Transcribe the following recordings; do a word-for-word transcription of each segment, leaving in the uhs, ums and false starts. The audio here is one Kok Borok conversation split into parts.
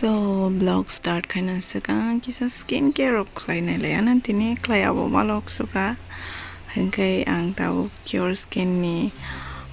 So, vlog start khaina swkang kisa skin care rok khlai nai lai, ano tini khlai abo malok suka. Hwnkhe ang tabuk Cure Skin ni,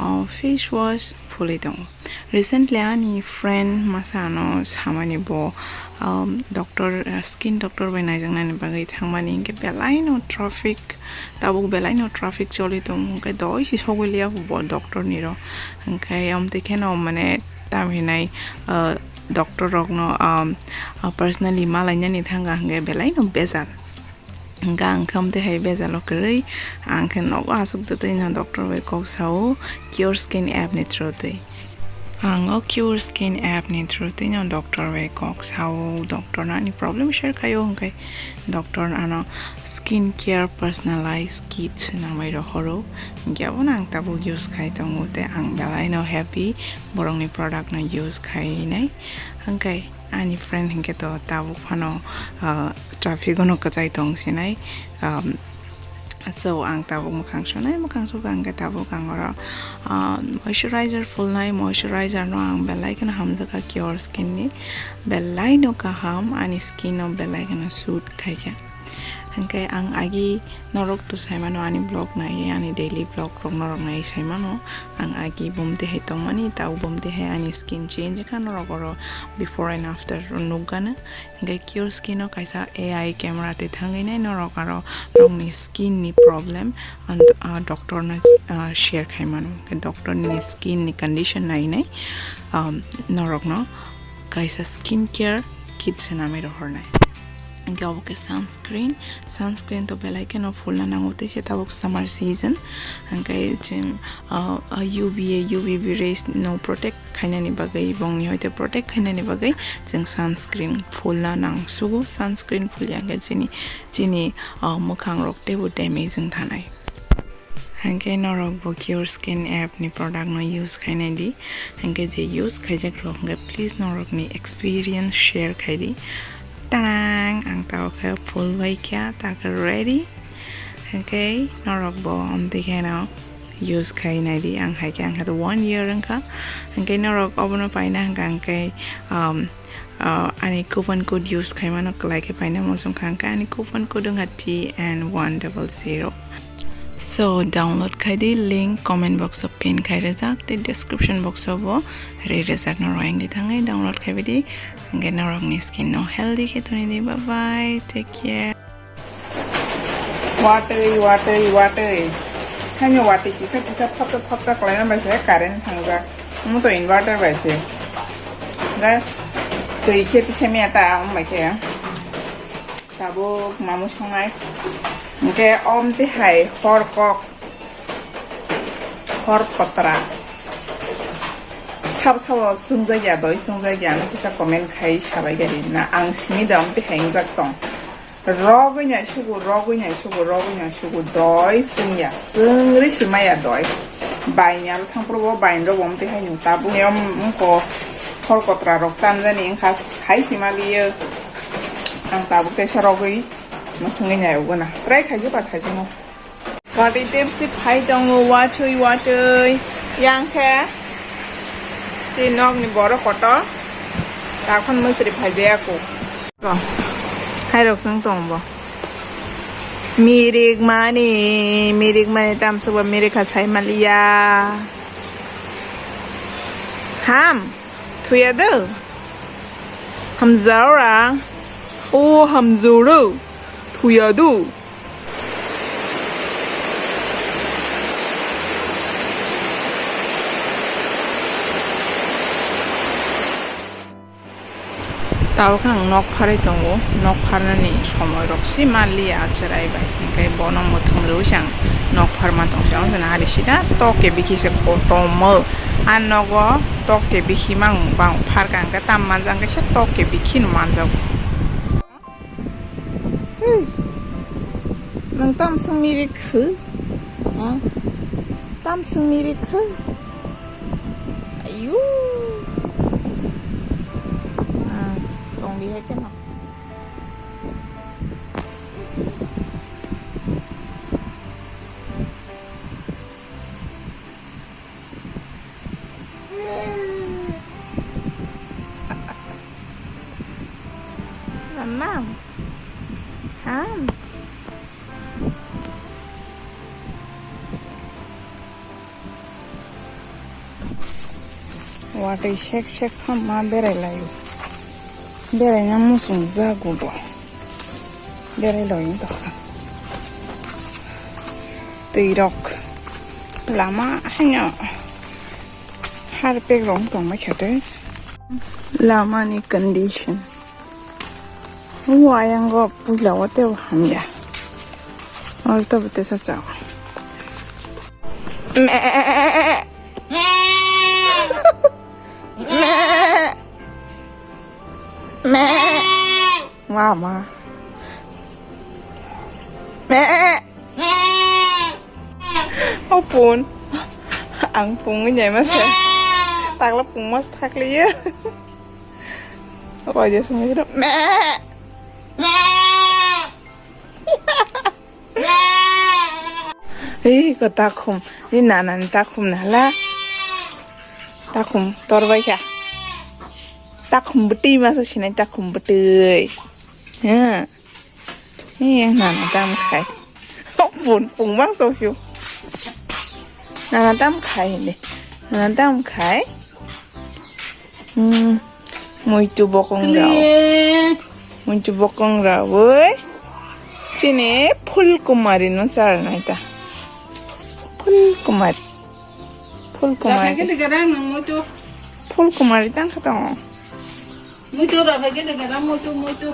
uh, face wash phulwi tongo. Recently ani friend masa ano samani bo, um, doctor, uh, skin doctor bai naijaknani bagwi thangmani, hwnkhe belai no traffic, tabuk belai no traffic choli tongo, hwnkhe doi si sogwi liya bo doctor ni ro. Hwnkhe amtwi kheno mane tam hinai, uh, doctor rokno, um, uh, personally malainani thanga hwnkhe belai no bejal. Hwnkhe ang khe amtwi hai bejalo kwrwi, ang khe nogo aswk twtwi no doctor bai kok sao, Cure Skin app ni through twi. Ang o Cure Skin app ni through twi no doctor bai kok sao, doctor no ani problem share khaio, hwnkhe doctor ano skin care personalized kit swnamwi rohoro, hwnkhe abono ang tabuk use khai tongo, tei ang belai no happy borokni product no use khainai, hwnkhe. Ani friend hinkhe to tabuk phano, ah, traffic ono kwchai tong sinai. Um, so ang tabuk mwkhang sunai, mwkhang suka hwnkhe tabuk ang oro, ah, moisturizer phulnai, moisturizer no ang belai kheno hamjakha Cure Skin ni, belai no kaham, ani skin no belai kheno suit khaikha. Hwnkhe ang agi norok to saimano ani vlog naiwi, ani daily vlog rok norok naiwi saimano. Ang agi bumtwi hai tongmani, tau bumtwi hai ani skin change wngkha, norok oro before and after nukgano. Hwnkhe Cure Skin o kaisa A I camera twi thangwi nai norok aro norokni skin ni problem ang, ah, doctor no, ah, share khai mano. Hwnkhe doctor ni skin ni condition nai nai, um, norokno kaisa skin care kit swnamwi rohornai. Hwnkhe obo khe sunscreen, sunscreen to belai kheno phulna nango tei se tabuk summer season. Hwnkhe chwng, ah, ah, U V A, U V B rays no protect khainani bagwi, bongni hoite protect khainani bagwi chwng sunscreen phulna nang sugo. Sunscreen phulya hwnkhe chini, chini, ah, mwkhang rok teibo damage wng thanai. Hwnkhe norok bo Cure Skin app ni product no use khainai di. Hwnkhe je use khaijak rok hwnkhe please norok ni experience share khai di. Tarang, ang tao khe full bai kha, ta khe ready. Hwnkhe norok bo amtwi kheno use khainai di. Ang hai khe ang khe one year wngkha. Hwnkhe norok obono paina hwnkha hwnkhe, um, ah, ani coupon code use khaimano kwlai khe paina muchung kha, hwnkhe ani coupon code wngkha T N one double zero. So, download khai di, link comment box o pin khai rwjak tei description box o bo ri rwjak, norok wngdi thangwi download khai di, hwnkhe norokni skin no healthy khe toni di. Bye bye, take care. Watwi, watwi, watwi. Khaino watwi kisa kisa thopsa thopsa khlaina bai se current thangjak. Omo to inverter bai se. Da twi khe tisa miya ta, omo bai khe. Tabuk mamu songnai. Hwnkhe om tihai hor kok. Hor kotra. Sab sabo chwngjak ya doi, chwngjak ya no kisa comment khai sabai gari na. Ang simi da om tihai wngjak tong. Rogwi nai sugu, rogwi nai sugu, rogwi nai sugu, doi chwngya, chwngri si maya doi. Baini aro thangphuru bo baini rok bo omtwi hai nung tabuk ni om wngkho hor kotra rok tamjani wngkha hai si maliyo. Ang tabuk teisa rogwi mwswngwi nai uguna. Try khaijak ba khaijak no. Watwi tepsi phai tongo, watwi, watwi. Yang khe tei nokni borok kotor. Takhon mwtri phaijaya kho. Hai rok chwng tong bo. Mirik mani, mirik mani tamsok bo mirik kha sai maliya. Ham, thuya do. Hamjaora. O hamjaoro. Thuya do. Tabuk ang nok pharwi tongo, nok pharnani somoi rok se manliya cherai bai, hwnkhe bono mwthang rwui se ang nok pharma tong se, omo se nahari sida tok kebikhi se kotorma, a nogo tok kebikhi mang bang pharkha, hwnkhe tam manjak khe se tok kebikhi no manjago. Hey, nwng tam swngni rikhu? Ha? Tam swngni rikhu? Ayu. Ah, tongdi hai kheno. Mom. Ham. Watwi sek sek phamma berai laio. Beraina muchung jago bo. Berai loini tokha. Twi rok lama haino harpek rok tongma khe tei. Lama ni condition. Wa yang go puila wa te hamya. Or to bete sa chao. Me. Me. Me. Mama. Me. O pun. Ang pungwi nai masa. Takla pung mas thakliya. Apa aja sama sih? Me. Ei, ko takhum. Ni nana ni takhum nala. Takhum torbai kha. Takhum bwtwi masa sinai takhum bwtwi. Ha. Ni nana tam khai. Pun pung mas to shu. Nana tam khai ni. Nana tam khai. Hmm, muitu bokong rao. Muitu bokong rawi. Chini phul kumari no char nai ta. Phul kumari. Phul kumari. Rafai gede gadang nang muitu. Phul kumari tang kha tongo. Muitu rafai gede gadang muitu, muitu.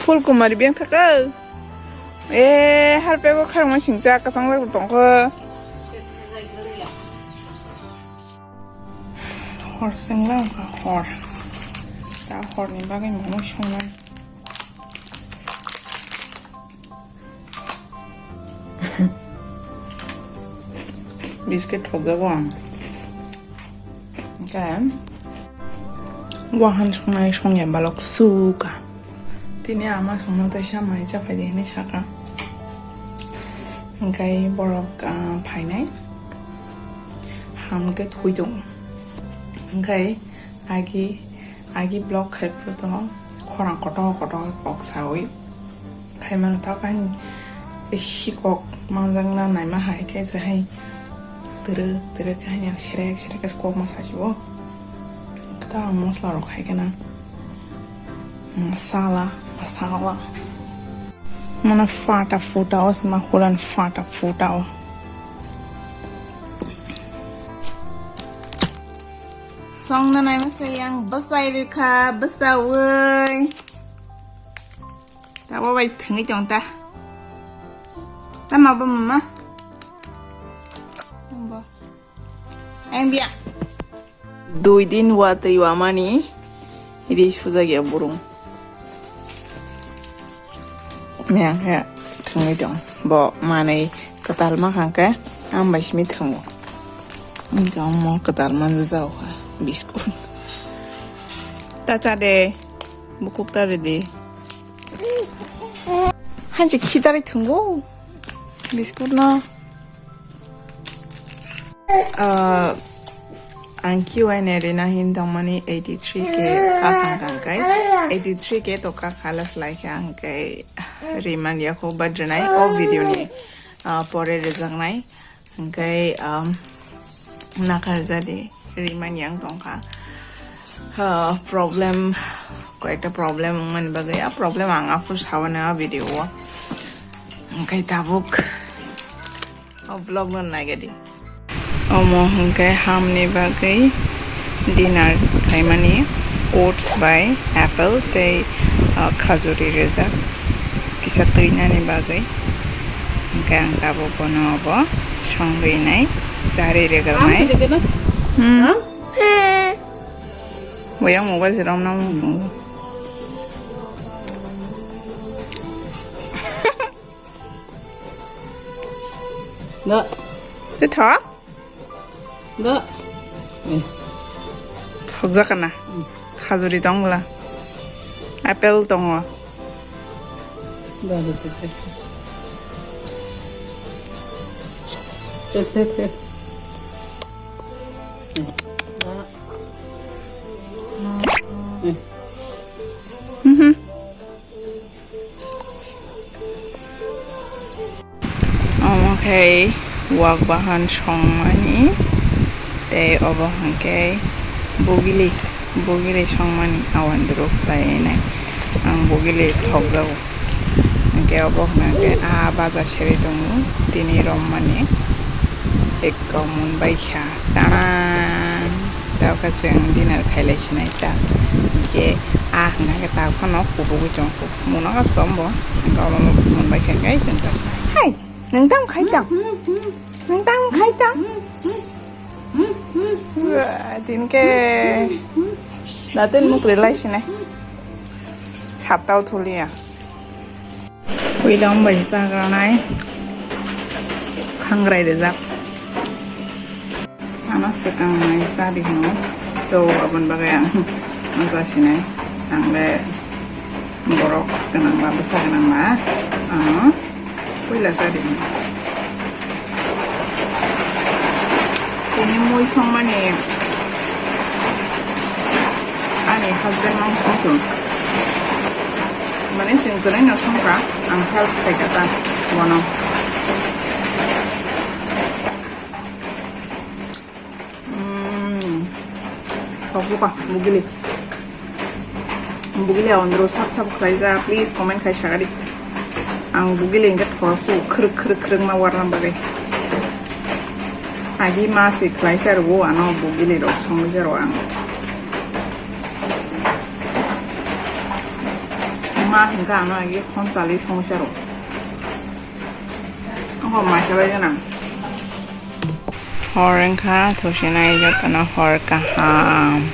Phul kumari beng thaka. Eh, harpego kharma singcha kachang jak tongkho. Hor sengla wngkha hor. Ta horni bagwi mungwi songnai. Biscuit thokjago ang. Hwnkhe wahan songnai songya balok suka. Tini ama songno teisa mai chaphai di hinwi saka. Hwnkhe borok, ah, phainai. Ham khe thwi tongo. Hwnkhe agi, agi vlog khai phuru to khorang kotor kotor kok sawi. Khai mano ta kain sikok manjakna naima hai khe se hai twrwk twrwk khe hai serek serek khe kokma sajibo. Ta ang mosla rok khai khe na. Masala, masala. Mana fata futa o, sima hulan fata futa o. Songna naima sayang bwsai rikha, bwsawi. Tabo bai thwngwi tong ta. Tama bo mama. Bo. Ang biya. Dui din watwi wamani ri sujak ya burung. Miyang khe thwngwi tong. Bo manwi kwtal ma kha khe ang bai simi thwngo. Ang khe omo kwtal manjak kha biskut. Ta cha de bukhuk ta ridi. Hanchi khitarwi thwngo biskut no. Ah, ang Q and A rina hin tongmani eighty three K kakhang kang kai. Eighty three K to kakha la slai khe ang kai riman yakho but rinai o video ni, ah, pore rijaknai. Hwnkhe, um, nakarjadi riman yang tongkha. Ah, problem, koyekta problem wngmani bagwi, a problem ang aphuru sawi na video o. Hwnkhe tabuk. O vlog no naigadi. Omo hwnkhe hamni bagwi dinner khaimani oats bai apple tei, ah, khajuri rijak kisa twinani bagwi. Hwnkhe ang tabuk bono obo songwi nai, charwi regalnai. Hmm. Boyang mobile se romna mung. Da. Tei tho? Da. Eh. Thokjak kana? Hmm. Khajuri tong bwla. Apple tongo. Da, da, da, da. Eh, eh, eh. Eh, da. Eh. Tei wak bahan songmani, tei obo hwnkhe bugili, bugili songmani awandru khlainai. Ang bugili thokjago. Hwnkhe obo hwnkhe a baja seri tongo, tini romani ekko mun baikha. Tanang! Tei khe chwng dinner khailai sinai ta. Hwnkhe a hwnkhe ta phano kubugwi tongkho. Muno aswk bo. Hwnkhe omo mun baikha khe chwng chasinai. Hai! Nwng tamo khai tong? Nwng tamo khai tong? Wah, tini khe daten muk relai sini. Saptao thulia. Uilam bai sagranai. Khangrai rejak. Ano swkang nai sa di hino. So, aboni bagwi ang, ang sa sinai. Ang le borok gwnang ba, bwsa gwnang ba, ano puila sa di hino. Tini mui songmani ani husband no songkhe. Mane chwng kwrwi no songkha, ang help khaikha ta bono. Mm. Thokjwkha bugili. Bugili awandru sap sap khlaijak, please comment khai sagadi. Ang bugili hwnkhe thosu khwrwk khwrwk khwrwkma warna bagwi. Agi ma se khlaisa rwo ano bugili rok songwi jaro ang. Ma hwnkhe ano agi khon talwi songwi jaro. Obo maisa bai gana. Hor wngkha, thusinai jotono hor kaham.